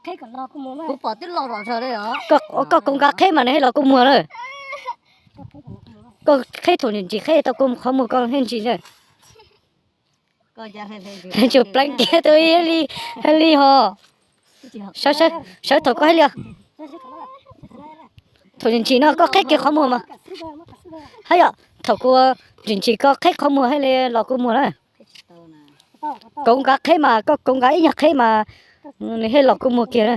Kuv pom twb loj zom zaws li os. Koj, koj kau nqa qheb mas nws thiaj los kua muag lawm. Koj qheb thaum ntsim ntsim qheb tau kua qhov muag koj thiaj ntsim na. Tsuas pleev kiag tau ib li, li ho. Sawv, sawv thaum koj qheb li os. Thaum ntsim ntsim no koj qheb kiag qhov muag mas. Hab yom, thaum kuv ntsim ntsim koj qheb qhov muag thiaj li los kua muag na. Kau nqa qheb mas, koj kau nqa ib nyuag qheb mas nws thiaj los kua muag kiag na.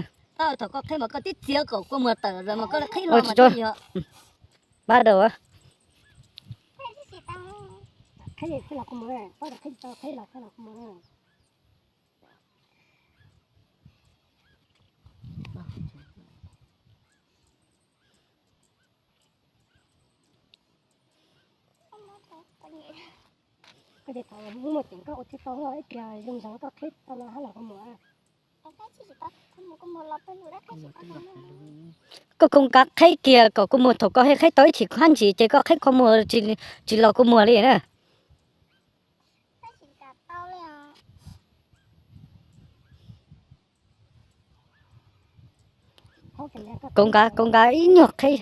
Thaum koj qheb mas koj tib txiav kom kua muag tawm mas koj qheb los mas. Pab dau. Koj kau nqa qheb kiag kom kua muag thaum koj qheb tau ib chim hab ntsis ces koj qheb qhov muag tsis los kua muag li na. Kau nqa, kau nqa ib nyuag qheb,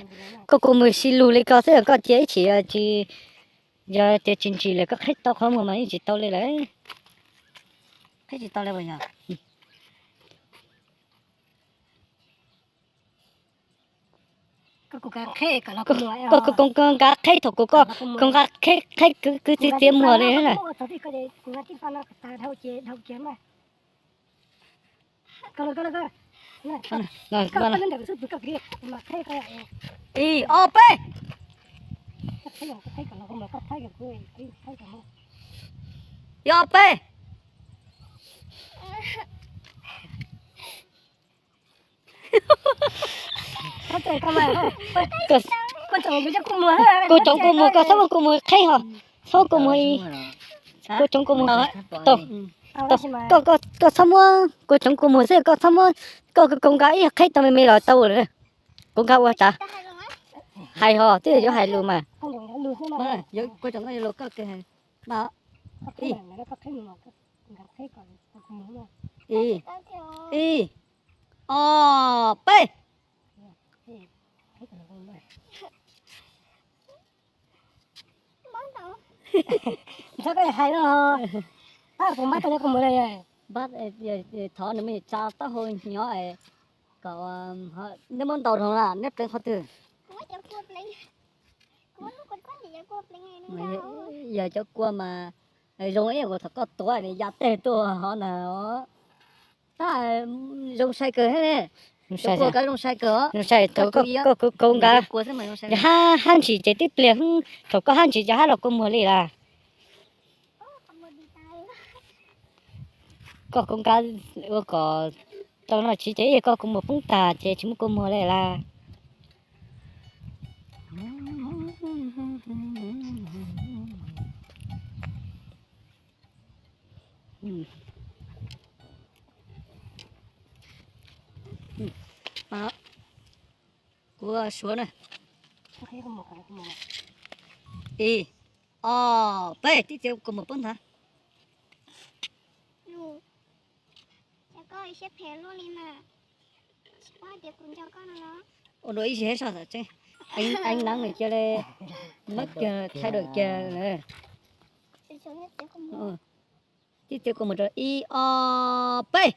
koj kua muag sib lug li ko xwb koj cia ib chim tsis, yog tias tsis ntsim lawm koj qheb tau qhov muag mas yeej tsis tau li lawm. Qheb tsis tau li yog. Koj kau nqa qheb thaum kuv koj kau nqa qheb, qheb kwv txiv txiav muag li na. Ib, ob, peb. Ib, ob, peb. Kuv tsoov kua muag, koj txhob muab kua muag qheb ho, txhob kua muag, kua tsoov kua muag, koj txhob muab, kua tsoov kua muag xwb koj txhob muab, koj kau nqa ib qheb tau me me los tau lawm. Kau nqa ua tas. Hais ho twb yuav hais lus mas. Ib, ib, ob, peb. Thov nws me tsa taub hau nyob kom neb muab ntaus rau na, neb pleev qhov twg? Yog cov kua mas zoo ib yam kuv thaum koj tuav ya teg tuaj hov ntag. Tab zoo sai kawg thiab ne. Zoo sai, koj kau nqa, yog hab ntsis ces tib pliag, thaum koj hab ntsis ces hab los kua muag li lawm. Koj kau nqa ua kom tau noj tsiv ces ib yam koj kua muag poob tag ces tsis muaj kua muag li lawm. Kuv suav na. Ib, ob, peb, tib txiav kua muag poob ntag. Ua dua ib zig hab soj tseeb, eeb neeb kiag li, muab kiag thaij dawm kiag. Tib txiav kua muag rau ib, ob, peb.